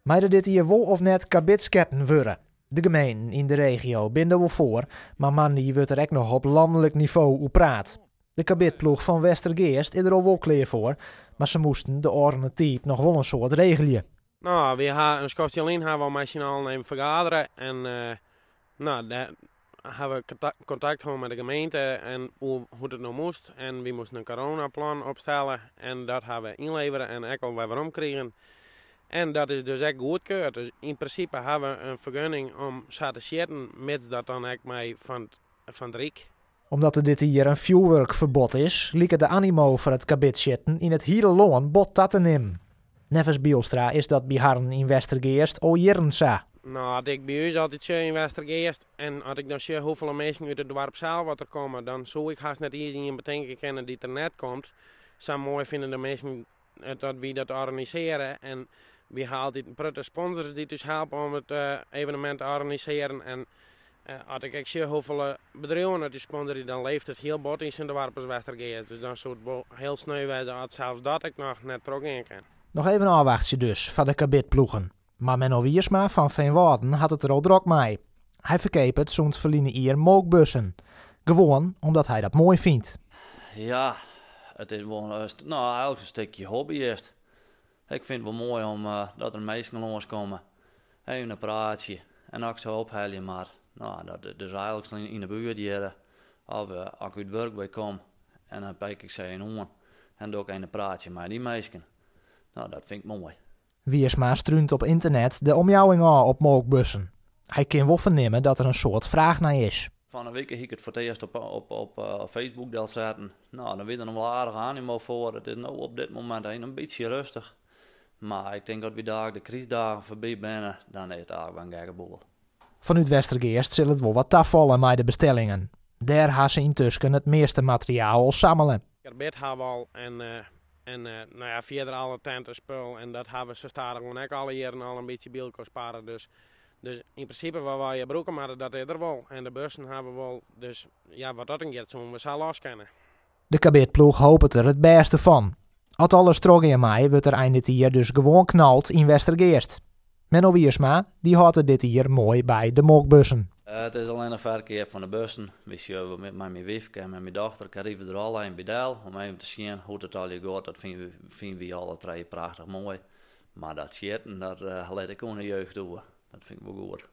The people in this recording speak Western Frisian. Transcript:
Mei der dit jier wol of net karbidsketten wurde? De gemeenten yn de regio binne der wol foar, mar moandei wurdt der ek noch op lanlik nivo oer praat. De karbidploech fan Westergeast is der al wol klear foar, mar se moasten de ôfrûne tiid noch wol in soad regelje. No, wy ha in skoftsje lyn ha we al mei syn allen even fergadere en no, dêr ha we kontakt hân mei de gemeente en oer hoe't it no moast. En wy moasten in coronaplan opstelle en dat ha we ynlevere en ek al wer werom krigen. En dat is dus ek goedkeurd. Dus yn prinsipe ha we in fergunning om sa te sjitten, mits dat dan ek mei fan it Ryk. Omdat der dit jier in fjoerwurkferbod is, liket de animo foar it karbidsjitten yn it hiele lân bot ta te nimmen. Neffens Bielstra is dat by harren yn Westergeast al jierren sa. No, as ik by ús altyd sjoch yn Westergeast en as ik dan sjoch hoefolle minsken út it doarp sels wat der komme, dan soe ik hast net iens ien betinke kinne dy't der net komt. Sa moai fine de minsken it dat wy dat organisearje en wy ha altyd in protte sponsors dy't ús helpe om it evenemint te organisearjen. En as ik ek sjoch hoefolle bedriuwen dat ús sponsorje, dan leeft it hiel bot yn sa'n doarp as Westergeast. Dus dan soe it wol hiel sneu wêze as sels dat ek noch net trochgean kin. Noch even ôfwachtsje dus foar de karbidploegen. Mar Menno Wiersma fan Feanwâlden hat it der al drok mei. Hy ferkeapet sûnt ferline jier molkbussen. Gewoan omdat hy dat moai fynt. Ja, it is wol no, eigentlik in stikje hobby is. Ik fyn it wol moai om dat der minsken lânskomme, even in praatsje en as ik se ophelje moat, no, dat dus eigentlik yn de buert hjir, of as ik út wurk wei kom en dan pik ik se even oan en doch ik even in praatsje mei dy minsken. No, dat fyn ik moai. Wiersma strúnt op ynternet de omjouwing ôf op molkbussen. Hy kin wol fernimme dat der in soad fraach nei is. Fan 'e wike hie ik it foar it earst op Facebook delsetten. No, dan wie der noch wol aardich animo foar. It is no op dit momint even in bytsje rêstich. Mar ik tink as wy dalik de krystdagen foarby binne, dan is it eigentlik wer in gekke boel. Fanút Westergeast sil it wol wat tafalle mei de bestellingen. Dêr ha se yntusken it measte materiaal al sammele. Karbid ha we al en en no ja, fierder alle tentespul en dat ha we sa stadichoan ek alle jierren al in bytsje by elkoar sparre. Dus, dus yn prinsipe wat wy hjir brûke moatte, dat is der wol. En de bussen ha we wol, dus ja, wat dat oangiet soene we sa los kinne. De karbidploech hopet der it bêste fan. As alles trochgean mei, wurdt der ein dit jier dus gewoan knald yn Westergeast. Menno Wiersma, dy hâldt it dit jier moai by de molkbussen. It is allinnich ferkeap fan de bussen. Wy sjogge mei myn wyfke en mei myn dochter ride we der al even by del om even te sjen hoe't it allegear giet. Dat fine wy alle trije prachtich moai. Mar dat sjitten, dat lit ik oan de jeugd oer. Dat fyn ik wol goed.